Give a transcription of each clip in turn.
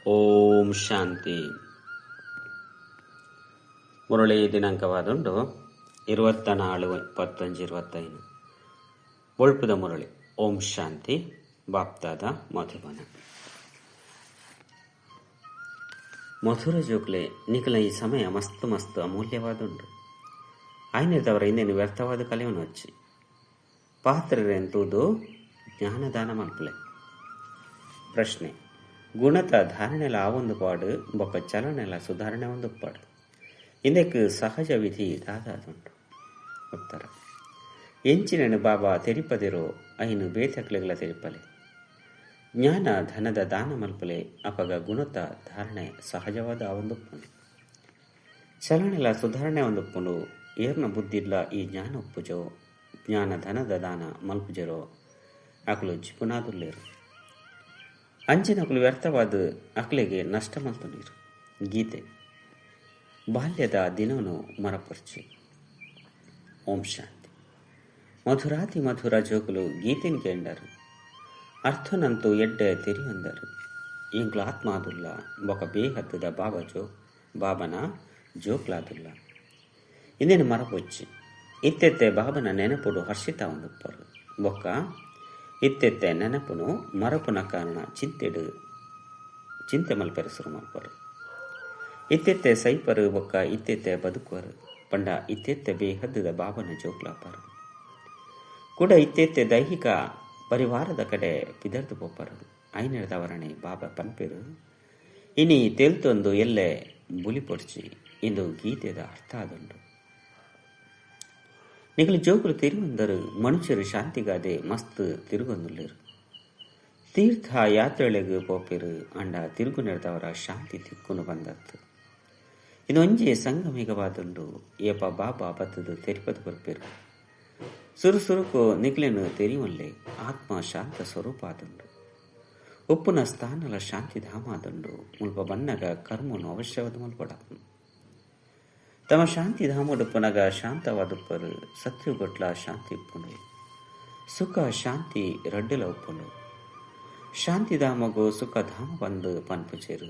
ಓಂ ಶಾಂತಿ. ಮುರಳಿ ದಿನಾಂಕವಾದುಂಡು 24/21/25. ಬೊಳ್ಪುದ ಮುರಳಿ. ಓಂ ಶಾಂತಿ. ಬಾಪ್ತಾದ ಮಧುಬನ. ಮಧುರ ಜೋಕ್ಲೆ ನಿಕಲ ಈ ಸಮಯ ಮಸ್ತ್ ಮಸ್ತ್ ಅಮೂಲ್ಯವಾದುಂಡು. ಆಯ್ನೆದವರ ಇನ್ನೇನು ವ್ಯರ್ಥವಾದ ಕಲೆಯನ್ನು ಹಚ್ಚಿ ಪಾತ್ರರೆಂತುದು ಜ್ಞಾನದಾನ ಮಲ್ಪಲೆ. ಪ್ರಶ್ನೆ: ಗುಣತ ಧಾರಣೆಲ ಆವೊಂದು ಪಾಡು ಬೊಕ್ಕ ಚಲನೆಲ ಸುಧಾರಣೆ ಒಂದು ಪಾಡು ಇಂದಕ್ಕೆ ಸಹಜ ವಿಧಿ ದಾದಾದುಂಟು. ಉತ್ತರ: ಎಂಚಿನನು ಬಾಬಾ ತೆರಿಪದಿರೋ ಐನು ಬೇತಕ್ಲೆಗಳ ತೆರಿಪಲೆ. ಜ್ಞಾನ ಧನದ ದಾನ ಮಲ್ಪಲೆ. ಅಪಗ ಗುಣತ ಧಾರಣೆ ಸಹಜವಾದ ಆವೊಂದುಪ್ಪುಂಡು, ಚಲನೆಲ ಸುಧಾರಣೆ ಒಂದುಪ್ಪುಂಡು. ಏರ್ನ ಬುದ್ಧಿಲ್ಲ ಈ ಜ್ಞಾನ ಒಪ್ಪುಜೋ ಜ್ಞಾನ ಧನದ ದಾನ ಮಲ್ಪುಜರೋ ಅಕಲು ಜಿಪುನಾದುಲ್ಲೇರು. ಅಂಚಿನಕಲು ವ್ಯರ್ಥವಾದ ಅಕ್ಲೆಗೆ ನಷ್ಟ ಮಲ್ತು ನೀರು. ಗೀತೆ: ಬಾಲ್ಯದ ದಿನವನ್ನು ಮರಪರ್ಚಿ. ಓಂ ಶಾಂತಿ. ಮಧುರಾತಿ ಮಧುರ ಜೋಕುಲು ಗೀತೆನ್ ಕೇಂಡರು, ಅರ್ಥನಂತೂ ಎಡ್ಡೆ ತೆರಿಯೊಂದರು. ಎಂಕ್ಲು ಆತ್ಮ ಆದುಲ್ಲ ಬೊಕ ಬೇಹದ್ದದ ಬಾಬಾ ಜೋ ಬಾಬನ ಜೋಕ್ಲಾದುಲ್ಲ. ಇನ್ನೇನು ಮರಪೊಚ್ಚಿ ಇತ್ತೆತ್ತೆ ಬಾಬನ ನೆನಪುಡು ಹರ್ಷಿತ ಒಂದುಪ್ಪರು. ಬೊಕ್ಕ ಇತ್ತೆತ್ತೆ ನೆನಪುನು ಮರಪುನ ಕಾರಣ ಚಿಂತೆಡು ಚಿಂತೆ ಮಲ್ಪೆರೆ ಸುರು ಮಲ್ಪರು. ಇತ್ತೆತ್ತೆ ಸೈಪರು ಬೊಕ್ಕ ಇತ್ತೆತ್ತೆ ಬದುಕುವರು. ಪಂಡ ಇತ್ತೆತ್ತೆ ಬೇಹದ್ದದ ಬಾಬನ ಜೋಕ್ಲಾಪರು ಕೂಡ ಇತ್ತೆತ್ತೆ ದೈಹಿಕ ಪರಿವಾರದ ಕಡೆ ಪಿದರ್ದು ಪೋಪರು. ಐನೆಡ್ದವರಣೆ ಬಾಬಾ ಪನ್ಪೆರು ಇನಿ ತೆಲ್ತೊಂದು ಎಲ್ಲೆ ಬುಲಿ ಪೊಡ್ಚಿ ಇಂದು ಗೀತೆದ ಅರ್ಥ ಆದುಂಡು. ನಿಗಲು ಜೋಕುಲು ತಿರುವಂದರು ಮನುಷ್ಯರು ಶಾಂತಿಗಾದೆ ಮಸ್ತ್ ತಿರುಗೊಂದುಲ್ಲೇರು. ತೀರ್ಥ ಯಾತ್ರೆಳೆಗು ಪೋಪೆರು ಅಂಡ ತಿರುಗು ನಡೆದವರ ಶಾಂತಿ ತಿಕ್ಕುನು ಬಂದತ್ತು. ಇದೊಂಜಿ ಸಂಗಮಿಗವಾದುಂಡು. ಏಪ ಬಾಬಾ ಬತ್ತದು ತೆರಿಪದು ಕೊರ್ಪೆರು. ಸುರುಸುರುಕು ನಿಗ್ಲೆನು ತೆರಿಯುವಲ್ಲೆ ಆತ್ಮ ಶಾಂತ ಸ್ವರೂಪ ಆದುಂಡು. ಉಪ್ಪುನ ಸ್ಥಾನಲ ಶಾಂತಿಧಾಮ ಆದುಂಡು. ಮುಲ್ಪ ಬನ್ನಗ ಕರ್ಮನು ಅವಶ್ಯವಾದ ಮುಲ್ಪಡಾಪುನು. ತಮ್ಮ ಶಾಂತಿಧಾಮಡುಪ್ಪನಗ ಶಾಂತವಾದುಪ್ಪರು. ಸತ್ಯುಗೊಟ್ಲ ಶಾಂತಿ ಉಪ್ಪುಂಡು, ಸುಖ ಶಾಂತಿ ರಡ್ಡುಲ ಉಪ್ಪುಂಡು. ಶಾಂತಿಧಾಮಗು ಸುಖಧಾಮ ಬಂದು ಪನ್ಪುಚೇರು.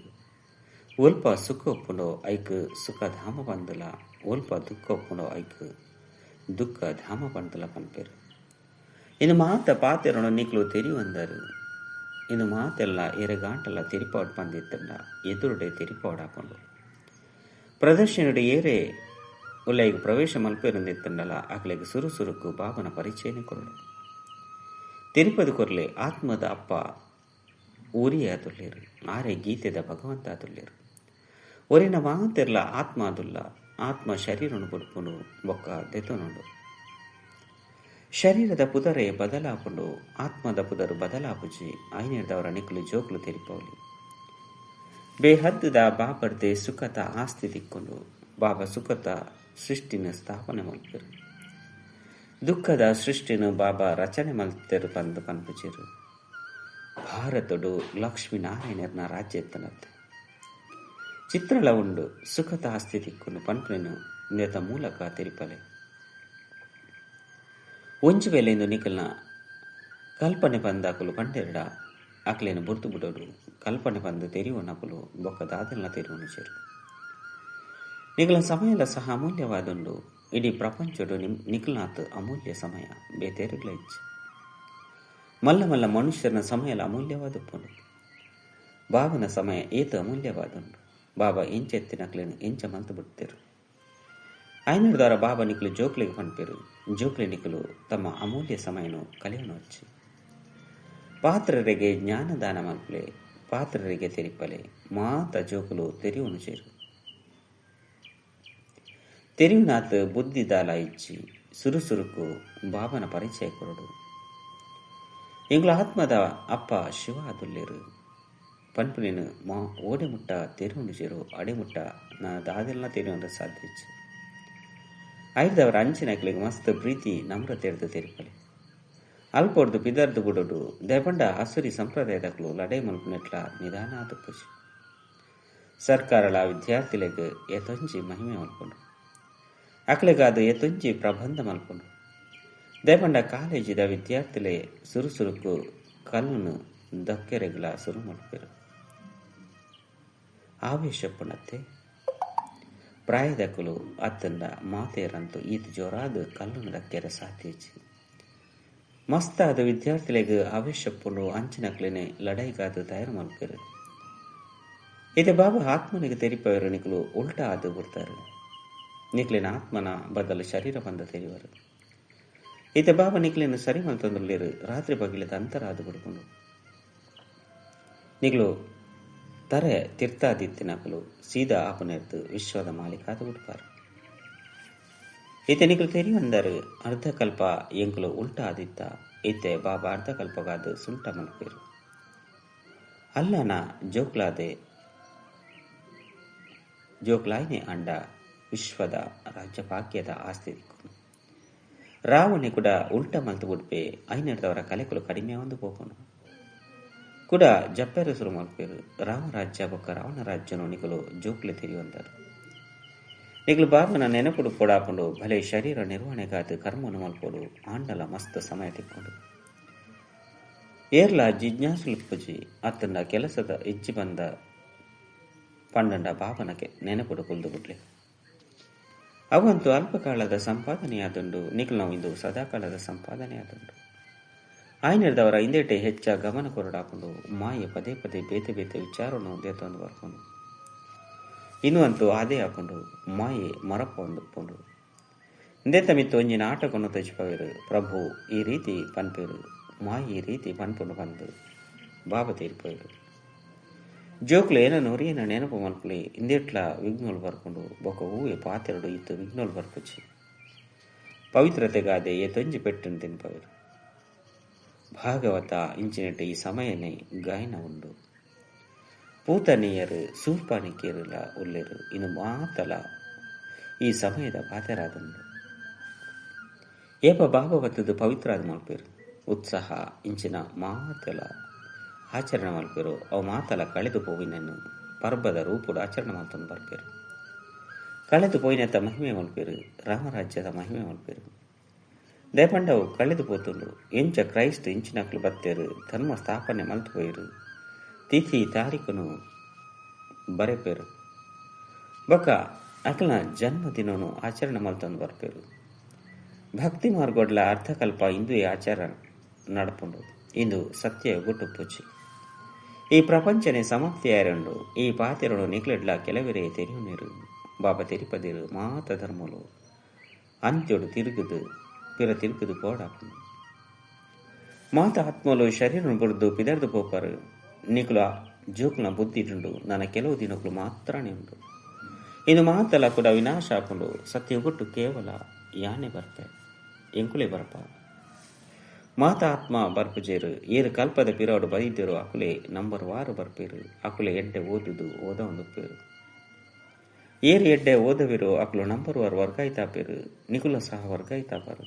ಒಲ್ಪ ಸುಖ ಉಪ್ಪುಂಡೋ ಐಕ್ ಸುಖಧಾಮ ಬಂದಲ, ಒಲ್ಪ ದುಃಖ ಉಪ್ಪುಂಡೋ ಐಕ್ ದುಃಖ ಧಾಮ ಬಂದಲ ಪನ್ಪೇರು. ಇನ್ನು ಮಾತ ಪಾತೆರನು ನಿಕ್ಲು ತೆರಿವಂದರು. ಇನ್ನು ಮಾತೆಲ್ಲ ಎರೆಗಾಂಟಲ ತೆರಿಪಾಡ್ ಬಂದಿತ್ತಂಡ ಎದುರುಡೆ ತೆರಿಪಾಡಾಕೊಂಡು ಪ್ರದರ್ಶನಡು ಏರೆ ಉಲ್ಲೈಗೆ ಪ್ರವೇಶ ಮಲ್ಪೇರಂದಿತ್ತಂಡಲ ಅಕ್ಲೆಗೆ ಸುರುಸುರುಕು ಬಾಬನ ಪರಿಚಯನೆ ಕೊರಳು. ತಿರುಪತಿ ಕೊರಲೆ ಆತ್ಮದ ಅಪ್ಪ ಊರಿಯ ತುಲ್ಲೇರು, ಆರೆ ಗೀತೆದ ಭಗವಂತ ತುಲ್ಲೇರು. ಒರಿನ ಮಾತೆರ್ಲ ಆತ್ಮ ಅದುಲ್ಲ. ಆತ್ಮ ಶರೀರನು ಬುಡ್ಪುನು ಬೊಕ್ಕ ದೆತೊನುಂಡು. ಶರೀರದ ಪುದರೇ ಬದಲಾಪುಂಡು, ಆತ್ಮದ ಪುದರು ಬದಲಾಪುಜಿ. ಐನೆಡ್ದವರ ನಿಕ್ಕಲು ಜೋಕ್ಲು ತೆರಿಪೌಲಿ. ಬೇಹದ್ದುದ ಬಾಬರ್ದೆ ಸುಖತ ಆಸ್ತಿ ತಿಕ್ಕೊಂಡು ಬಾಬಾ ಸುಖತ ಸೃಷ್ಟಿನ ಸ್ಥಾಪನೆ ಮಲ್ಪೆರು. ದುಃಖದ ಸೃಷ್ಟಿನ ಬಾಬಾ ರಚನೆ ಮಲ್ತೆರು ಪಂದು ಪನ್ಪುಚಿರು. ಭಾರತಡು ಲಕ್ಷ್ಮೀನಾರಾಯಣರ್ನ ರಾಜ್ಯ ಎತ್ತನತ್ತೆ ಚಿತ್ರಲ ಉಂಡು. ಸುಖತ ಆಸ್ತಿ ತಿಕ್ಕೊಂಡು ಪನ್ಪುನೇನು ನೇತ ಮೂಲಕ ತೆರಿಪಲೆ. ಒಂಜಿ ವೇಳೆಂದು ನಿಕಲ್ನ ಕಲ್ಪನೆ ಬಂದಾಕಲು ಪಂಡೆರಡ ಅಕ್ಲೇನು ಬುರ್ತು ಬಿಡೋಡು. ಕಲ್ಪನೆ ಬಂದು ತೆರಿವನಕಲು ಬೊಕ್ಕ ದಾದಲ್ನ ತೆರಿವನು ಸೇರು. ನಿಗಲ ಸಮಯಲ ಸಹ ಅಮೂಲ್ಯವಾದುಂಡು. ಇಡೀ ಪ್ರಪಂಚಡು ನಿಖಲ್ನಾಥ್ ಅಮೂಲ್ಯ ಸಮಯ ಬೇತೇರುಗಳ ಇಚ್ಛೆ. ಮಲ್ಲ ಮಲ್ಲ ಮನುಷ್ಯನ ಸಮಯಲ ಅಮೂಲ್ಯವಾದುಪ್ಪುಂಡು. ಬಾಬನ ಸಮಯ ಏತ ಅಮೂಲ್ಯವಾದುಂಡು. ಬಾಬಾ ಎಂಚೆತ್ತಿನಕ್ಲೇನು ಎಂಚ ಮಲ್ತು ಬಿಡ್ತೇರು. ಐನೂರು ಬಾಬಾ ನಿಕ್ಲು ಜೋಕ್ಲಿಗೆ ಪನ್ಪೇರು. ಜೋಕ್ಲಿ ನಿಕ್ಕಲು ತಮ್ಮ ಅಮೂಲ್ಯ ಸಮಯನು ಕಲಿಯೋಣ ಹಚ್ಚಿ. ಪಾತ್ರರಿಗೆ ಜ್ಞಾನದಾನ ಮಲ್ಪಲೆ, ಪಾತ್ರರಿಗೆ ತೆರಿಪಲೆ. ಮಾತ ಜೋಕುಲು ತೆರಿಯುವನು ಸೇರು. ತೆರಿಯುನಾಥ್ ಬುದ್ಧಿದಾಲ ಇಚ್ಚಿ ಸುರುಸುರುಕು ಬಾಬನ ಪರಿಚಯ ಕೊರಡು. ಎಂಗ್ಲ ಆತ್ಮದ ಅಪ್ಪ ಶಿವ ಅದುಲ್ಲೇರು ಪನ್ಪುನೇನು ಮಾ ಓಡೆ ಮುಟ್ಟ ತೆರುವನು ಸೇರು ಅಡೆ ಮುಟ್ಟ ನಾ ದಾದೆಲ್ಲ ತೆರಿಯುವಂತ ಸಾಧ್ಯ ಇಚ್ಚಿ. ಐದವರ ಅಂಚಿನಕ್ಲಿಗೆ ಮಸ್ತ್ ಪ್ರೀತಿ ನಮ್ರತೆ ಎಡ್ದು ತೆರಿಪಲೆ. ಅಲ್ಪೊಡ್ದು ಪಿದರ್ದು ಬುಡೋಡು ದಯಪಂಡ ಅಸುರಿ ಸಂಪ್ರದಾಯದಕ್ಲು ಲಡೈ ಮಲ್ಪುನೆಟ್ಲ ನಿಧಾನ ಆದುಪ್ಪುಜಿ. ಸರ್ಕಾರಲ ವಿದ್ಯಾರ್ಥಿಲೆಗ್ ಏತೊಂಜಿ ಮಹಿಮೆ ಮಲ್ಪುಂಡು, ಅಕ್ಲೆಗಾದ ಏತೊಂಜಿ ಪ್ರಬಂಧ ಮಲ್ಪುಂಡು. ದಯಪಂಡ ಕಾಲೇಜಿದ ವಿದ್ಯಾರ್ಥಿಲೆ ಸುರುಸುರುಕು ಕಲ್ಲುನು ದಕ್ಕೆರೆಗ್ಲ ಸುರು ಮಲ್ಪೆರು. ಆವೇಶಪ್ಪುನತ್ತೆ ಪ್ರಾಯದಕುಲು ಅತ್ತಂಡ ಮಾತೆರಂತೂ ಈತ್ ಜೋರಾದ ಕಲ್ಲುನ ದಕ್ಕೆರೆ ಸಾಧ್ಯಚಿ ಮಸ್ತಾದ ವಿದ್ಯಾರ್ಥಿಲೆಗ್ ಆವೇಶಪ್ಪುಂಡು ಅಂಚಿನಕ್ಲೆನೆ ಲಡಾಯಿಗಾದ ತಯಾರು ಮಲ್ಪೆರು. ಇತ್ತೆ ಬಾಬಾ ಆತ್ಮನಿಗೆ ತೆರಿಪವರು ನಿಕುಲು ಉಲ್ಟಾ ಆದು ಬಿಡ್ತಾರೆ. ನಿಕ್ಲೆನ ಆತ್ಮನ ಬದಲು ಶರೀರ ಬಂದ ತೆರಿವರು. ಇತ್ತೆ ಬಾಬಾ ನಿಕ್ಲೆನ ಸರಿ ಮಲ್ತಂದುಲ್ಲೇರು ರಾತ್ರಿ ಬಗಿಲದ ಅಂತರ ಆದು ಬಿಡ್ಕೊಂಡು ನಿಕ್ಲು ತರೆ ತಿರ್ತಾದಿತ್ತಿನಕಲು ಸೀದಾ ಆಪನೆರ್ದು ವಿಶ್ವದ ಮಾಲೀಕ ಆದು ಬಿಡ್ಪಾರು. ಇತ್ತೆ ನಿಕ್ಲು ತೆರಿವಂದರು ಅರ್ಧಕಲ್ಪ ಎಂಕುಲು ಉಲ್ಟಾ ಆದಿತ್ತ ಇತ್ತೆ ಬಾಬಾ ಅರ್ಧಕಲ್ಪಗಾದು ಸುಂಟ ಮಲ್ಪೇರು. ಅಲ್ಲನ ಜೋಕ್ಲಾದೆ ಜೋಕ್ಲಾಯ್ನೆ ಅಂಡ ವಿಶ್ವದ ರಾಜ್ಯಭಾಗ್ಯದ ಆಸ್ತಿ ದಿಕ್ಕು ರಾವಣೆ ಕೂಡ ಉಲ್ಟ ಮಲ್ತು ಬಿಡ್ಪೆ ಐನರ್ದವರ ಕಲೆಕುಲು ಕಡಿಮೆ ಒಂದು ಪೋಪನು ಕೂಡ ಜಪ್ಪೆರು ಸುರು ಮಲ್ಪೇರು. ರಾಮರಾಜ್ಯ ಬೊಕ್ಕ ರಾವಣ ರಾಜ್ಯನು ನಿಕಲು ಜೋಕ್ಲೆ ತೆರಿಯುವಂದರು. ನಿಕಲು ಬಾಬನ ನೆನಪುಡು ಪೊಡಾಪುಂಡು ಭಲೆ ಶರೀರ ನಿರ್ವಹಣೆಗಾದ ಕರ್ಮನು ಮಲ್ಪೋಡು ಆಂಡಲ ಮಸ್ತ್ ಸಮಯ ತಿಕ್ಕೊಂಡು ಏರ್ಲ ಜಿಜ್ಞಾಸುಲುಪ್ಪುಜಿ ಅತ್ತಂಡ ಕೆಲಸದ ಇಜ್ಜಿ ಬಂದ ಪಂಡಂಡ ಬಾಬನಕ್ಕೆ ನೆನಪುಡು ಕುಲ್ದು ಬಿಡ್ಲೆ. ಅವಂತೂ ಅಲ್ಪಕಾಲದ ಸಂಪಾದನೆಯಾದುಂಡು ನಿಖಲ್ ಇಂದು ಸದಾಕಾಲದ ಸಂಪಾದನೆಯಾದುಂಡು. ಆಯ್ನಿರ್ದವರ ಹಿಂದೆಟೆ ಹೆಚ್ಚ ಗಮನ ಕೊರಡಾಕೊಂಡು ಮಾಯೆ ಪದೇ ಪದೇ ಬೇತೆ ಬೇತೆ ವಿಚಾರವನ್ನು ದೇತೊಂದು ಬರ್ಕೊಂಡು ಇನ್ನು ಅಂತೂ ಅದೇ ಹಾಕೊಂಡು ಮಾಯೆ ಮರಪ ಒಂದುಕೊಂಡು ಇಂದೆತ ಮಿತ್ತು ಒಂಜಿನ ಆಟವನ್ನು ತೆಚ್ಪವೇರು. ಪ್ರಭು ಈ ರೀತಿ ಪನ್ಪೇರು ಮಾಯಿ ಈ ರೀತಿ ಪನ್ಪುಂಡು ಬಂದು ಬಾಬಾ ತೀರ್ಪೇರು. ಜೋಕ್ಲು ಏನ ನೊರಿಯನ ನೆನಪು ಮಲ್ಪುಲಿ ಇಂದೆಟ್ಲ ವಿಘ್ನೋಲು ಬರ್ಕೊಂಡು ಬೊಕ್ಕ ಹೂವೆ ಪಾತೆರಡು ಇತ್ತು ವಿಘ್ನೋಲು ಬರ್ಪುಚಿ ಪವಿತ್ರತೆಗಾದೆ ಏತೊಂಜಿ ಪೆಟ್ಟನ್ನು ತಿನ್ಪವರು. ಭಾಗವತ ಇಂಚಿನೆಟ್ ಈ ಸಮಯನೇ ಗಾಯನ ಉಂಡು. ಪೂತನೀಯರು ಸೂರ್ಪಾಣಿಕೆಯರುಲ ಉಲ್ಲೇರು ಇನ್ನು ಮಾತಲ ಈ ಸಮಯದ ಪಾತೆರಾದುಂಡು. ಏಪ ಬಾಬಾ ಬತ್ತದು ಪವಿತ್ರ ಆದ ಮಲ್ಪೇರು ಉತ್ಸಾಹ ಇಂಚಿನ ಮಾತಲ ಆಚರಣೆ ಮಲ್ಪೇರು. ಅವು ಮಾತಲ ಕಳೆದು ಪೋವಿನನ್ನು ಪರ್ಬದ ರೂಪುಡು ಆಚರಣೆ ಮಲ್ತೊಂದು ಬರ್ಪೇರು. ಕಳೆದು ಪೋಯಿನತ್ತ ಮಹಿಮೆ ಮಲ್ಪೇರು, ರಾಮರಾಜ್ಯದ ಮಹಿಮೆ ಮಲ್ಪೇರು. ದೇಪಂಡವು ಕಳೆದು ಪೋತುಂಡು ಎಂಚ ಕ್ರೈಸ್ತ ಇಂಚಿನಕ್ಲು ಬತ್ತೇರು ಧರ್ಮ ಸ್ಥಾಪನೆ ಮಲ್ತು ಪೋಯಿರು ತಿಥಿ ತಾರೀಖುನು ಬರೆಪೇರು. ಬೊಕ್ಕ ಅಕಲ್ನ ಜನ್ಮದಿನನು ಆಚರಣೆ ಮಲ್ತೊಂದು ಬರ್ಪೇರು. ಭಕ್ತಿ ಮಾರ್ಗೊಡ್ಲ ಅರ್ಧಕಲ್ಪ ಇಂದು ಆಚಾರ ನಡಪುಂಡು. ಇಂದು ಸತ್ಯ ಗುಟ್ಟುಪ್ಪುಚಿ ಈ ಪ್ರಪಂಚನೆ ಸಮಾಪ್ತಿಯಾರಂಡು. ಈ ಪಾತೆರಡು ನಿಕ್ಲೆಡ್ಲ ಕೆಲವರೇ ತೆರಿಯುನೇರು. ಬಾಬಾ ತೆರಿಪದಿರು ಮಾತ ಧರ್ಮಲು ಅಂತ್ಯೊಡು ತಿರುಗುದು ಪಿರ ತಿರುಗುದು ಪೋಡಾಪುಂಡು. ಮಾತ ಆತ್ಮಲು ಶರೀರ ಬುಡ್ದು ಪಿದರ್ದು ಪೋಪರು. ನಿಕುಲ ಜೋಕ್ನ ಬುದ್ಧಿಡುಂಡು ನನ್ನ ಕೆಲವು ದಿನಗಳು ಮಾತ್ರನೇ ಉಂಡು. ಇನ್ನು ಮಾತಲ ಕೂಡ ವಿನಾಶ ಆಪುಂಡು. ಸತ್ಯ ಗುಟ್ಟು ಕೇವಲ ಯಾನೆ ಬರ್ಪೆ ಎಂಕುಲೆ ಬರ್ಪ. ಮಾತ ಆತ್ಮ ಬರ್ಪುಜೇರು ಏರು ಕಲ್ಪದ ಪಿರೋಡು ಬೈದ್ಯರು ಅಕುಲೆ ನಂಬರ್ ವಾರು ಬರ್ಪೇರು. ಅಕುಲೆ ಎಡ್ಡೆ ಓದುದು ಓದ ಒಂದುಪ್ಪೇರು. ಏರು ಎಡ್ಡೆ ಓದವಿರು ಅಕುಲು ನಂಬರ್ ವಾರು ವರ್ಗಾಯ್ತಾಪೇರು. ನಿಕುಲ ಸಹ ವರ್ಗಾಯ್ತಾಪಾರು.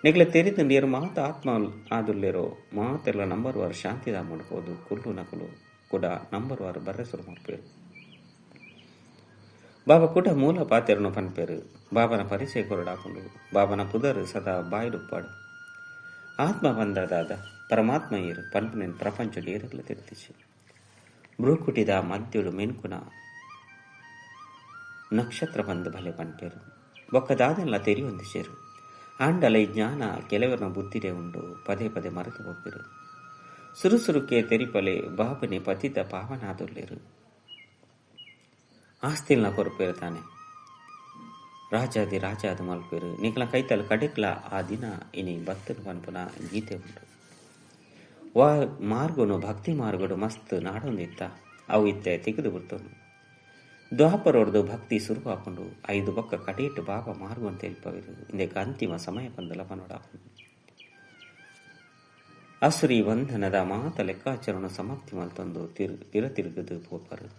ನಿಕುಲ ತೆರಿದು ಏರು ಮಾತ ಆತ್ಮ ಆದುಲ್ಲೇರೋ ಮಾತೆಲ್ಲ ನಂಬರ್ ವಾರು ಶಾಂತಿಧಾಮ ಮಾಡ್ಬೋದು. ಕುಲ್ಲು ನಕುಲು ಕೂಡ ನಂಬರ್ ವಾರು ಬರ್ರೆ ಸುರು ಮಾಡ್ಪೇರು. ಬಾಬಾ ಕೂಡ ಮೂಲ ಪಾತೆರನು ಪನ್ಪೇರು. ಬಾಬನ ಪರಿಚಯ ಕೊರಡಾಪುಂಡು. ಬಾಬನ ಪುದರ್ ಸದಾ ಬಾಯಿಡುಪ್ಪಾಡು. ಆತ್ಮ ಬಂದದಾದ ಪರಮಾತ್ಮ ಏರು ಪನ್ಪುನೆನ್ ಪ್ರಪಂಚಡು ಏರುಗಳ ತಿರ್ತಿಚಿ. ಬ್ರೂಕುಟಿದ ಮದ್ಯಡು ಮೆನ್ಕುನ ನಕ್ಷತ್ರ ಬಂದು ಬಲೆ ಪನ್ಪೇರು. ಬೊಕ್ಕದಾದೆಲ್ಲ ತೆರಿಯೊಂದಿಚೇರು. ಆಂಡಲ ಈ ಜ್ಞಾನ ಕೆಲವರನ ಬುದ್ಧಿಡೆ ಉಂಡು ಪದೇ ಪದೇ ಮರೆತು ಹೋಗ್ಬಿರು. ಸುರುಸುರುಕೆ ತೆರಿಪಲೆ ಬಾಬನೆ ಪತಿತ ಪಾವನಾದುಲ್ಲೇರು. ಆಸ್ತಿಲ್ನ ಕೊರಪೇರು ತಾನೆ ರಾಜಾದಿ ರಾಜಾದ ಮಲ್ಪೇರು. ನಿಕ್ಲ ಕೈತಲ್ ಕಡೆಕ್ಲ ಆ ದಿನ ಇನಿ ಭಕ್ತನ ಪನ್ಪುನ ಗೀತೆ ಉಂಟು. ವಾ ಮಾರ್ಗನು ಭಕ್ತಿ ಮಾರ್ಗಡು ಮಸ್ತ್ ನಾಡೊಂದಿತ್ತ ಅವು ಇತ್ತೆ ತೆಗೆದು ಬಿಡ್ತನು. ದ್ವಾಪರೋಡ್ದು ಭಕ್ತಿ ಸುರು ಹಾಕೊಂಡು ಐದು ಬೊಕ್ಕ ಕಟೇಟು ಬಾಬಾ ಮಾರ್ಗು ಅಂತ ಹೇಳ್ಪವಿರು. ಇಂದಕ್ಕೆ ಅಂತಿಮ ಸಮಯ ಬಂದಲ ಪನೋಡಾಪುಂಡು. ಅಸುರಿ ಬಂಧನದ ಮಾತ ಲೆಕ್ಕಾಚಾರವನ್ನು ಸಮಾಪ್ತಿ ಮಲ್ತೊಂದು ತಿರ ತಿರುಗದು ಪೋಪರು.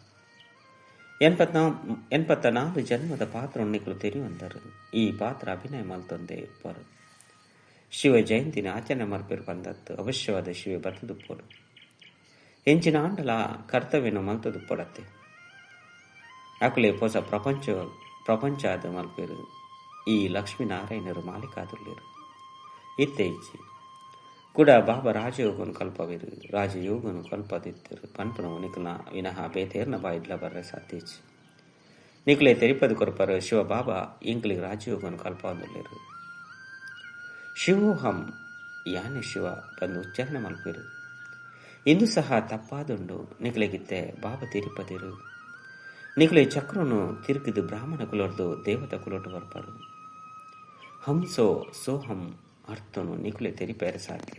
84 ಜನ್ಮದ ಪಾತ್ರ ನಿಕಲು ತೆರಿಯುವಂದರು. ಈ ಪಾತ್ರ ಅಭಿನಯ ಮಲ್ತೊಂದೇ ಪರು. ಶಿವ ಜಯಂತಿನ ಆಚರಣೆ ಮರ್ಪೇರು ಬಂದತ್ತು ಅವಶ್ಯವಾದ ಶಿವೆ ಬತ್ತದುಪ್ಪೋಡು. ಎಂಚಿನ ಆಂಡಲ ಕರ್ತವ್ಯನು ಮಲ್ತದುಪ್ಪಡತ್ತೆ. ಅಕುಲೆ ಪೊಸ ಪ್ರಪಂಚ ಆದ ಮಲ್ಪೇರು. ಈ ಲಕ್ಷ್ಮೀನಾರಾಯಣರು ಮಾಲೀಕಾದುಲ್ಲೇರು. ಇತ್ತೆ ಇಚ್ಚಿ ಕೂಡ ಬಾಬಾ ರಾಜಯೋಗನು ಕಲ್ಪವಿರು ರಾಜಯೋಗನು ಕಲ್ಪದಿತ್ತರು ಪನ್ಪುನವು ನಿಕಲ್ನ ವಿನಃ ಬೇತೇರ್ನ ಬಾಯಿಡ್ಲ ಬರ್ರೆ ಸಾಧ್ಯಚಿ. ನಿಕಲೆ ತೆರಿಪದು ಕೊರಪರು ಶಿವ ಬಾಬಾ ಎಂಕ್ಲಿಗೆ ರಾಜಯೋಗನು ಕಲ್ಪಂದುಲ್ಲೇರು. ಶಿವೋಹಂ ಯಾನೆ ಶಿವ ಬಂದು ಉಚ್ಚಾರಣೆ ಮಲ್ಪಿರು. ಇಂದು ಸಹ ತಪ್ಪಾದುಂಡು ನಿಕಲೆಗಿತ್ತೆ ಬಾಬಾ ತಿರುಪದಿರು. ನಿಕಲೆ ಚಕ್ರನು ತಿರುಗಿದು ಬ್ರಾಹ್ಮಣ ಕುಲರ್ದು ದೇವತಾ ಕುಲೋಟು ಬರ್ಪಾರು. ಹಂಸೋ ಸೋಹಂ ಅರ್ಥನು ನಿಕುಲೆ ತೆರಿಪೇರ ಸಾಧ್ಯ.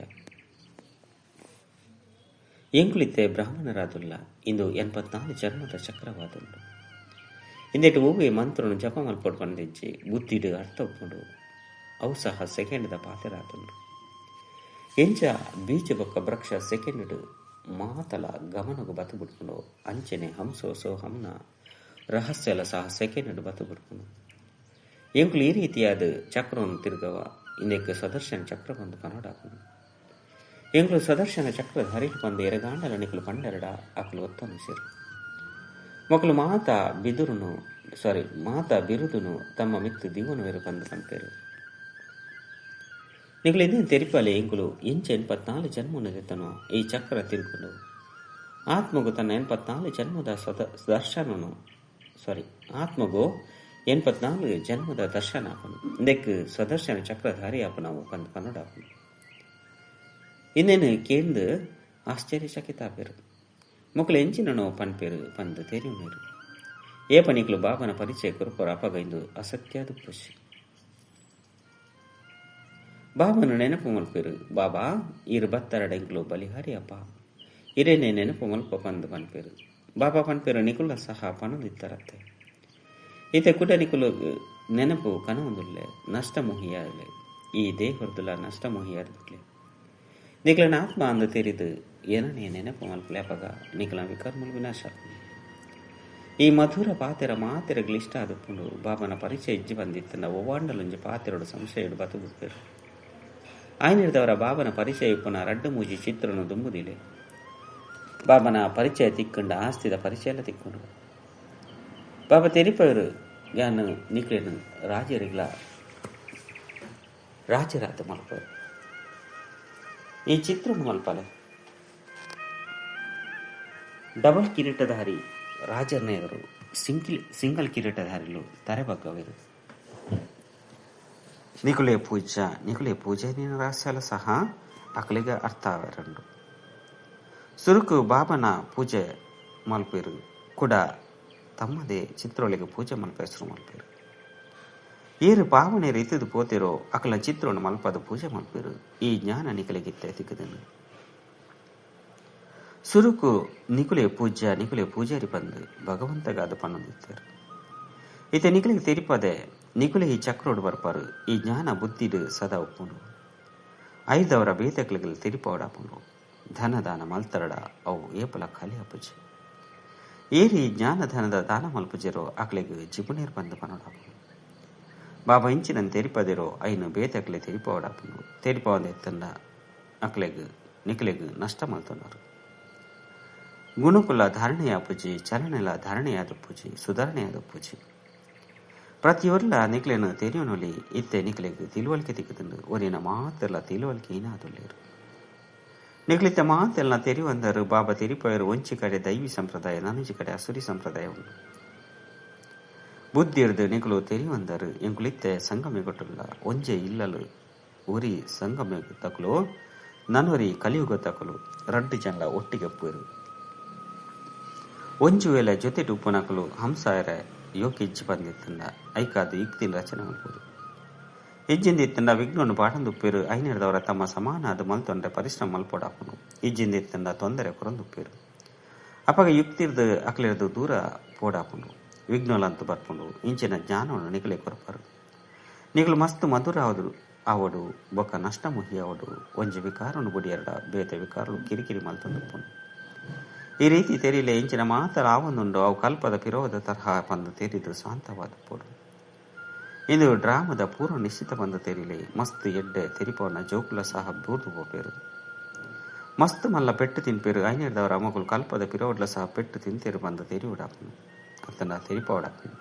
ಎಂಕುಲಿತ್ತೆ ಬ್ರಾಹ್ಮಣರಾದುಲ್ಲ ಇಂದು 84 ಜನ್ಮದ ಚಕ್ರವಾದುಂಡು. ಇಂದೆಟ್ಟು ಓವೆ ಮಂತ್ರನು ಜಪ ಮಲ್ಪೊಡು ಬಂದಿಜ್ಜಿ ಬುದ್ಧಿಡು ಅರ್ಥ ಒಪ್ಪುಂಡು ಅವು ಸಹ ಸೆಕೆಂಡ್ದ ಪಾತೆರಾದುಂಡು. ಎಂಚ ಬೀಜ ಬೊಕ್ಕ ವೃಕ್ಷ ಸೆಕೆಂಡ್ ಮಾತಲ ಗಮನಗು ಬತ್ತು ಬಿಡ್ಕೊಂಡು ಅಂಚನೆ ಹಂಸೋ ಸೋಹಂನ ರಹಸ್ಯಲ ಸಹ ಸೆಕೆಂಡ್ ಬತ್ತು ಬಿಡ್ಕೊಂಡು. ಎಂಕುಲು ಈ ರೀತಿಯಾದ ಚಕ್ರವನ್ನು ತಿರುಗವ ಇಂದಕ್ಕೆ ಸದರ್ಶನ ಚಕ್ರ ಬಂದು ಕನ್ನಡಾಪನು. ಎಂಕುಲು ಸದರ್ಶನ ಚಕ್ರದ ಹರಿಲು ಬಂದು ಎರಗಾಂಡಲ ನಿಕಲು ಪಂಡೆರಡ ಅಕಲು ಒತ್ತನು ಸೇರು. ಮಕ್ಕಳು ಮಾತಾ ಬಿರುದುನು ತಮ್ಮ ಮಿತ್ತು ದಿವನು ವೆರು ಬಂದು ಪನ್ಪೇರು. ನಿಕಲು ಇದೇನು ತೆರಿಪಾಲೆ ಎಂಕುಲು ಎಂಚ 84 ಜನ್ಮನ ಈ ಚಕ್ರ ತಿರುಗುಂಡು. ಆತ್ಮಗು ತನ್ನ 84 ಜನ್ಮದ ದರ್ಶನನು ಆತ್ಮಗು 84 ಜನ್ಮದ ದರ್ಶನ ಆಪನು. ಇಂದಕ್ಕೆ ಸದರ್ಶನ ಚಕ್ರಧಾರಿ ಆಪನವು ಕಂದು ಕನ್ನಡ ಆಪನು. ಇನ್ನೇನು ಕೇಂದು ಆಶ್ಚರ್ಯಚಕಿತ ಆಪೇರು. ಮೊಕ್ಕಳು ಎಂಚಿನೋ ಪನ್ಪೇರು ಪಂದು ತೆರಿಯುನೇರು. ಏಪ ನಿಕಲು ಬಾಬನ ಪರಿಚಯ ಕುರುಪರ ಅಪಗ ಇಂದು ಅಸತ್ಯಾದ ಖುಷಿ. ಬಾಬನ ನೆನಪು ಮಲ್ಪೇರು. ಬಾಬಾ ಇರು ಬತ್ತರಡ ಎಂಕಲು ಬಲಿಹಾರಿ ಅಪ್ಪ ಇರೇನೆ ನೆನಪು ಮಲ್ಪ ಪಂದು ಪನ್ಪೇರು. ಬಾಬಾ ಪನ್ಪೇರು ನಿಕುಲ ಸಹ ಪಣದಿತ್ತರತ್ತೆ. ಈತ ಕುಡ ನಿಕುಲು ನೆನಪು ಕನವೊಂದುಲ್ಲೆ ನಷ್ಟ ಮುಹಿಯಾಗಲೆ ಈ ದೇಹರ್ದುಲ ನಷ್ಟ ಮುಹಿಯಾದ ನಿಕಲನ ಆತ್ಮ ಅಂದ ತೆರಿದು ಏನನೇ ನೆನಪು ಮಲ್ಪಲೆ ಅಪಗ ನಿಕಲ ವಿಕರ್ಮಲು ವಿನಾಶ. ಈ ಮಧುರ ಪಾತೆರ ಮಾತೆರಗ್ಲಿ ಇಷ್ಟ ಆದಪ್ಪುಂಡು. ಬಾಬನ ಪರಿಚಯ ಇಜ್ಜಿ ಬಂದಿತ್ತನ ಒವ್ವಾಂಡಲುಂಜಿ ಪಾತೆರಡು ಸಂಶಯಡು ಬತು ಬಿಡ್ಪೇರು. ಆಯ್ನಿಡ್ದವರ ಬಾಬನ ಪರಿಚಯ ಇಪ್ಪನ ರಡ್ಡು ಮೂಜಿ ಚಿತ್ರನು ದುಂಬುದಿಲೆ. ಬಾಬನ ಪರಿಚಯ ತಿಕ್ಕೊಂಡ ಆಸ್ತಿದ ಪರಿಚಯ ಎಲ್ಲ ತಿಕ್ಕೊಂಡು ಬಾಬಾ ತೆರಿಪವರು ಯಾನು ನಿಕ್ಲೇನು ರಾಜರಿಗ್ಲ ರಾಜರಾದ ಮಲ್ಪರು. ಈ ಚಿತ್ರನು ಮಲ್ಪಲೆ ಡಬಲ್ ಕಿರೀಟಧಾರಿ ರಾಜರನೆಯವರು ಸಿಂಗಲ್ ಕಿರೀಟಧಾರಿಲು ತರೆಬಗ್ಗವರು. ನಿಕುಲೆ ಪೂಜಾ ನಿಕುಲೆ ಪೂಜೆ ರಹಸ್ಯಲ ಸಹ ಅಕಲಿಗೆ ಅರ್ಥ ಅವೆರಂಡು. ಸುರುಕು ಬಾಬನ ಪೂಜೆ ಮಲ್ಪೇರು ಕೂಡ ತಮ್ಮದೇ ಚಿತ್ರೊಳಗೆ ಪೂಜೆ ಮಲ್ಪ ಹೆಸರು ಮಲ್ಪೇರು. ಏರು ಪಾವನೆ ರೀತಿದು ಪೋತಿರೋ ಅಕಲ ಚಿತ್ರವನ್ನು ಮಲ್ಪದ ಪೂಜೆ ಮಲ್ಪೇರು. ಈ ಜ್ಞಾನ ನಿಕಲಿಗಿತ್ತೆ ತಿಕ್ಕದನು. ಸುರುಕು ನಿಕುಲೆ ಪೂಜ್ಯ ನಿಕುಲೆ ಪೂಜಾರಿ ಬಂದು ಭಗವಂತಗಾದ ಪನ್ನೊಂದಿತ್ತಾರೆ. ಈತ ನಿಕಲಿಗೆ ತೆರಿಪದೆ ನಿಕುಲೆ ಈ ಚಕ್ರೋಡು ಬರ್ಪಾರು. ಈ ಜ್ಞಾನ ಬುದ್ಧಿಡು ಸದಾ ಉಪ್ಪುಂಡು. ಐದವರ ಬೇತಕ್ಲಿಗೆ ತೆರಿಪವಡಾಪುಂಡು. ಧನದಾನ ಮಲ್ತರಡ ಅವು ಏಪಲ ಖಾಲಿ ಅಪ್ಪುಜಿ. ಏರಿ ಜ್ಞಾನಧನದ ದಾನ ಮಲ್ಪುಜಿರೋ ಅಕ್ಲೆಗ್ ಜಿಬುನೇರ್ ಬಂದು ಪನೋಡಾಪುಂಡು. ಬಾಬಾ ಇಂಚಿನ ತೆರಿಪದಿರೋ ಐನು ಬೇತಕ್ಲೆ ತೆರಿಪವಡಾಪುಂಡು. ತೆರಿಪವಂದ ಎತ್ತಂಡ ಅಕ್ಲೆಗ್ ನಿಕಲೆಗ್ ನಷ್ಟ ಮಲ್ತೊన్నారు. ಗುಣಕುಲ ಧಾರಣೆಯ ಪೂಜೆ ಚಲನೆಲ ಧಾರಣೆಯಾದ ಪೂಜೆ ಸುಧಾರಣೆಯಾದ ಪೂಜೆ ಪ್ರತಿಯೊರ್ಲ ನಿಕ್ಲೆನು ತೆರಿಯೋನೊಲಿ ಇತ್ತೆ ನಿಕ್ಲೆಗ್ ತಿಳುವಳಿಕೆ ತಿಕ್ಕುದುಂಡು. ಒರಿನ ಮಾತೆಲ್ಲ ತಿಳುವಳಿಕೆ ಏನಾದುಲ್ಲೇರು. ನಿಕ್ಲಿತ್ತ ಮಾತೆಲ್ಲ ತೆರಿವಂದರು ಬಾಬಾ ತೆರಿಪಯರು. ಒಂಚಿ ಕಡೆ ದೈವಿ ಸಂಪ್ರದಾಯ ನಾನೊಂಜಿ ಕಡೆ ಅಸುರಿ ಸಂಪ್ರದಾಯ ಉಂಡು. ಬುದ್ಧಿ ಹಿಡ್ದು ನಿಕುಲು ತೆರಿವಂದರು ಎಂಕುಲಿತ್ತೆ ಸಂಗಮಿಗೊಟ್ಟುಲ್ಲ ಒಂಜೆ ಇಲ್ಲಲು ಒರಿ ಸಂಗಮ ತಕಲು ನನೊರಿ ಕಲಿಯುಗ ತಕಲು ರಡ್ಡು ಜನಲ ಒಟ್ಟಿಗೆ ಪೋರು. ಒಂಜು ವೇಳೆ ಜೊತೆ ಉಪ್ಪುನಕಲು ಹಂಸಾಯರ ಯೋಕಿಜ್ಜಿ ಬಂದಿತ್ತಂಡ ಐಕಾದು ಯುಕ್ತಿನ ರಚನೆ ಮಲ್ಪುರು. ಇಜ್ಜಿಂದ ಇತ್ತಂಡ ವಿಘ್ನವನ್ನು ಪಾಠಂದುಪ್ಪೇರು. ಐನಿಡ್ದವರ ತಮ್ಮ ಸಮಾನ ಅದು ಮಲ್ತೊಂಡ್ರೆ ಪರಿಶ್ರಮ ಮಲ್ಪೊಡಾಪುನು. ಇಜ್ಜಿಂದ ಇತ್ತಂಡ ತೊಂದರೆ ಕೊರಂದುಪ್ಪೇರು. ಅಪಗ ಯುಕ್ತಿರ್ದು ಅಕ್ಲಿರ್ದು ದೂರ ಪೋಡಾಪುಂಡು. ವಿಘ್ನಲಂತೂ ಬರ್ಪುಂಡು. ಇಂಚಿನ ಜ್ಞಾನವನ್ನು ನಿಕಲೆ ಕೊರಪಾರು. ನಿಕಲು ಮಸ್ತ್ ಮಧುರ ಆವಡು ಬೊಕ್ಕ ನಷ್ಟ ಮುಹಿ ಆವಡು. ಒಂಜಿ ವಿಕಾರನು ಬುಡಿಯರಡ ಬೇತೆ ವಿಕಾರಲು ಕಿರಿಕಿರಿ ಮಲ್ತೊಂದುಪ್ಪುಂಡು. ಈ ರೀತಿ ತೆರಿಲೆ ಇಂಚಿನ ಮಾತ್ರ ಆವೊಂದುಂಡು ಅವು ಕಲ್ಪದ ಪಿರೋದ ತರಹ ಬಂದು ತೆರಿದು ಶಾಂತವಾದ ಪೋಡು. ಇಂದು ಡ್ರಾಮದ ಪೂರ್ವ ನಿಶ್ಚಿತ ಬಂದು ತೆರಿಲೆ ಮಸ್ತ್ ಎಡ್ಡೆ ತೆರಿಪವನ ಜೋಕುಲ ಸಹ ಬೂರ್ದು ಪೋಪೇರು. ಮಸ್ತ್ ಮಲ್ಲ ಪೆಟ್ಟು ತಿನ್ಪೇರು. ಐನೇರ್ದವರ ಮಗಳು ಕಲ್ಪದ ಪಿರೋಡ್ಲ ಸಹ ಪೆಟ್ಟು ತಿಂತೇರು ಬಂದು ತೆರಿವಿಡಾಪನು ಅತನ ತೆರಿಪವಡಾಪನು.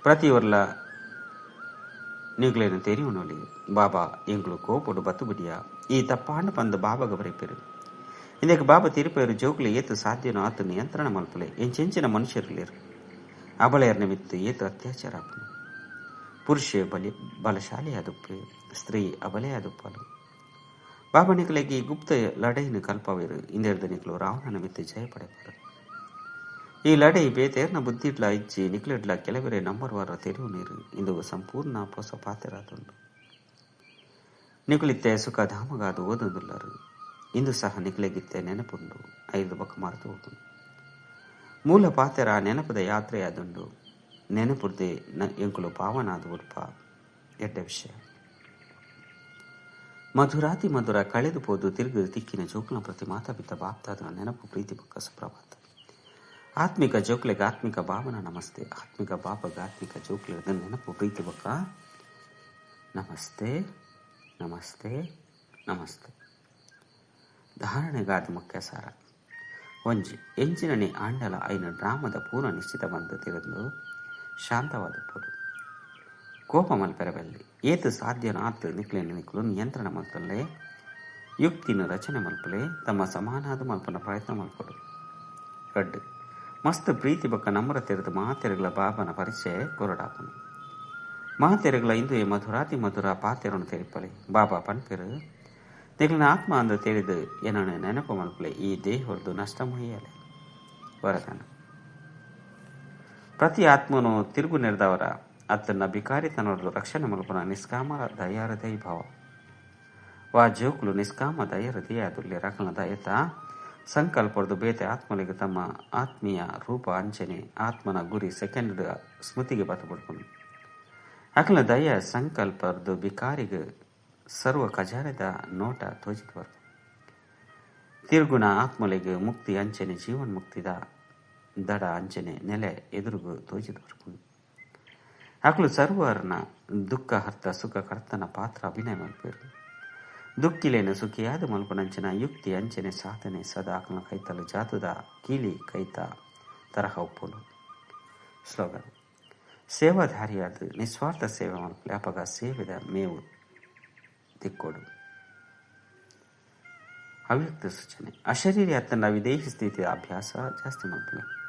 ಪ್ರತಿಯೊರ್ಲ ನೀಗ್ಲೇನು ತೆರಿಯುನೊಲಿ ಬಾಬಾ ಎಂಗ್ಲು ಕೋಪೊಡು ಬತ್ತುಬಿಡಿಯ ಈ ತಪ್ಪಾಂಡ ಪಂದು ಬಾಬಾಗ ಬರೆಪೇರು. ಇಂದಕ್ಕೆ ಬಾಬಾ ತಿರುಪೇರು ಜೋಕ್ಲೆ ಏತು ಸಾಧ್ಯನೋ ಆತು ನಿಯಂತ್ರಣ ಮಲ್ಪಲೆ ಎಂಚೆಂಚಿನ ಮನುಷ್ಯರುಲೇರು ಅಬಳೆಯರ ನಿಮಿತ್ತ ಏತು ಅತ್ಯಾಚಾರ ಆಪುನು. ಪುರುಷೆ ಬಲಿ ಬಲಶಾಲಿಯಾದುಪ್ಪೆ, ಸ್ತ್ರೀ ಅಬಲೆಯಾದುಪ್ಪಲು. ಬಾಬಾ ನಿಕಲೆಗೆ ಗುಪ್ತ ಲಡೈನ ಕಲ್ಪವೇರು. ಇಂದೆರ್ದ ನಿಕಲು ರಾವಣ ನಿಮಿತ್ತ ಜಯ ಪಡೆಪರು. ಈ ಲಡೈ ಬೇತೇರ್ನ ಬುದ್ಧಿಡ್ಲ ಇಜ್ಜಿ ನಿಕ್ಲೆಡ್ಲ ಕೆಲವರೇ ನಂಬರ್ ವಾರ ತೆರಿವು ನೀರು. ಇಂದು ಸಂಪೂರ್ಣ ಪೊಸ ಪಾತೆರಾದುಂಡು. ನಿಕುಲಿತ್ತೆ ಸುಖ ಧಾಮಗಾದು ಓದೊಂದುಲ್ಲರು. ಇಂದು ಸಹ ನಿಕ್ಲೆಗಿತ್ತೆ ನೆನಪುಂಡು. ಐದು ಬೊಕ್ಕ ಮರೆತು ಹೋಗುಂಡು. ಮೂಲ ಪಾತೆರ ನೆನಪದ ಯಾತ್ರೆಯಾದುಂಡು. ನೆನಪುರ್ದೆ ಎಂಕುಲು ಪಾವನಾದ ಉಡ್ಪ ಎಡ್ಡೆ ವಿಷಯ. ಮಧುರಾತಿ ಮಧುರ ಕಳೆದು ಪೋದು ತಿರುಗು ತಿಕ್ಕಿನ ಜೋಕ್ಲ ಪ್ರತಿ ಮಾತಾಪಿತ ಬಾಪ್ತಾದ ನೆನಪು ಪ್ರೀತಿ ಬೊಕ್ಕ ಸುಪ್ರಭಾತ. ಆತ್ಮಿಕ ಜೋಕ್ಲೆಗೆ ಆತ್ಮಿಕ ಭಾವನ ನಮಸ್ತೆ. ಆತ್ಮಿಕ ಬಾಬಗ ಆತ್ಮಿಕ ಜೋಕ್ಲೆದ ನೆನಪು ಪ್ರೀತಿ ಬೊಕ್ಕ ನಮಸ್ತೆ ನಮಸ್ತೆ ನಮಸ್ತೆ. ಧಾರಣೆಗಾದ ಮುಖ್ಯ ಸಾರ. ಒಂಜಿ ಎಂಜಿನನೆ ಆಂಡಲ ಐನ ಡ್ರಾಮದ ಪೂರ್ಣ ನಿಶ್ಚಿತ ಬಂದು ತಿರುಂದು ಶಾಂತವಾದ ಪೊಡು. ಕೋಪ ಮಲ್ಪೆರಬಲ್ಲಿ ಏತು ಸಾಧ್ಯನ ಆತು ನಿಕ್ಲೆನ ನಿಕ್ಲು ನಿಯಂತ್ರಣ ಮಲ್ಪಲೆ ಯುಕ್ತಿನ ರಚನೆ ಮಲ್ಪಲೆ ತಮ್ಮ ಸಮಾನಾದ ಮಲ್ಪನ ಪ್ರಯತ್ನ ಮಲ್ಪಡು. ರಡ್ಡು ಮಸ್ತ್ ಪ್ರೀತಿ ಬೊಕ್ಕ ನಮ್ರತೆರದು ಮಾತೆರುಗಳ ಬಾಬನ ಪರಿಚಯ ಕೊರಡಾಪನು. ಮಾತೆರುಗಳ ಇಂದು ಮಧುರಾತಿ ಮಧುರ ಪಾತೆರನು ತೆರಿಪಲೆ. ಬಾಬಾ ಪನ್ಪೆರು ನಿಕ್ಲಿನ ಆತ್ಮ ಅಂದು ತಿಳಿದು ಏನನ್ನು ನೆನಪು ಮಲ್ಪಲೆ ಈ ದೇಹದ್ದು ನಷ್ಟ ಮುಹಿಯಲೆ. ವರದಾನ. ಪ್ರತಿ ಆತ್ಮನು ತಿರುಗು ನೆರೆದವರ ಅತ್ತನ್ನ ಬಿಕಾರಿತನೊಡಲು ರಕ್ಷಣೆ ಮಲ್ಪನ ನಿಷ್ಕಾಮ ದಯಾರದೈ ಭಾವ. ವಾ ಜೋಕುಲು ನಿಷ್ಕಾಮ ದಯರದೆಯ ದುಲ್ಯ ರಕಲ ದಯತ ಸಂಕಲ್ಪದ್ದು ಬೇತೆ ಆತ್ಮಲಿಗೆ ತಮ್ಮ ಆತ್ಮೀಯ ರೂಪ ಅಂಚನೆ ಆತ್ಮನ ಗುರಿ ಸೆಕೆಂಡ್ ಸ್ಮೃತಿಗೆ ಬತ್ತಬಿಡ್ಕೊಂಡು ಅಕಲ ದಯ ಸಂಕಲ್ಪದ್ದು ಬಿಕಾರಿಗೆ ಸರ್ವ ಖಜಾನೆದ ನೋಟ ತೋಜಿದ ತಿರುಗುಣ ಆತ್ಮಲಿಗೆ ಮುಕ್ತಿ ಅಂಚನೆ ಜೀವನ್ ಮುಕ್ತಿದ ದಡ ಅಂಚನೆ ನೆಲೆ ಎದುರುಗು ತೋಜಿದ ಬರ್ಕೊಂಡು ಅಕಲು ಸರ್ವರ್ನ ದುಃಖ ಹರ್ತ ಸುಖ ಕರ್ತನ ಪಾತ್ರ ಅಭಿನಯ ಮಲ್ಪೇರು. ದುಕ್ಕಿಲೇನ ಸುಖಿಯಾದ ಮಲ್ಪನಂಚಿನ ಯುಕ್ತಿ ಅಂಚನೆ ಸಾಧನೆ ಸದಾ ಅಕಲ ಕೈತಲು ಜಾತದ ಕೀಲಿ ಕೈತ ತರಹ ಒಪ್ಪುನು. ಸ್ಲೋಗನ್. ಸೇವಾಧಾರಿಯಾದ ನಿಸ್ವಾರ್ಥ ಸೇವೆ ಮಲ್ಪಲೆ ಅಪಗ ಸೇವೆದ ಮೇವು ತಿಕ್ಕೋಡು. ಅವ್ಯಕ್ತ ಸೂಚನೆ. ಅಶರೀರಿ ಅತ್ತನ ವಿದೇಹಿ ಸ್ಥಿತಿಯ ಅಭ್ಯಾಸ ಜಾಸ್ತಿ ಮಲ್ಪಲೆ.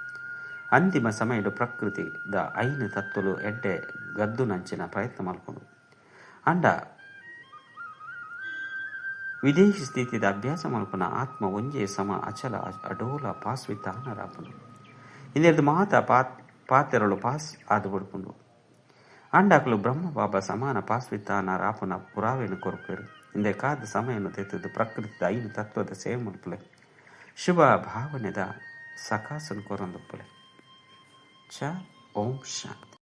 ಅಂತಿಮ ಸಮಯಡು ಪ್ರಕೃತಿ the ಐನು ತತ್ತಲು ಎಡ್ಡೆ ಗದ್ದು ನಂಚಿನ ಪ್ರಯತ್ನ ಮಲ್ಪಡು. ಅಂಡ ವಿದೇಶಿ ಸ್ಥಿತಿದ ಅಭ್ಯಾಸ ಮಲ್ಪನ ಆತ್ಮ ಒಂಜೇ ಸಮ ಅಚಲ ಅಡೋಲ ಪಾಸ್ವಿತಾನರಾಪನು. ಇಂದೆರ್ದು ಮಾತ ಪಾತೆರಳು ಪಾಸ್ ಆದು ಬಡ್ಕೊಂಡು ಅಂಡಾಕಲು ಬ್ರಹ್ಮ ಬಾಬಾ ಸಮಾನ ಪಾಸ್ವಿತಾನರಾಪನ ಪುರಾವೆನು ಕೊರಪೇರು. ಇಂದೆ ಕಾದ ಸಮಯನು ತೆತ್ತದು ಪ್ರಕೃತಿದ ಐನು ತತ್ವದ ಸೇವೆ ಮಲ್ಪಲೆ ಶುಭ ಭಾವನೆದ ಸಕಾಸನ್ ಕೊರಂದುಪ್ಪಲೆ. ಚ ಓಂ ಶಾಂತಿ.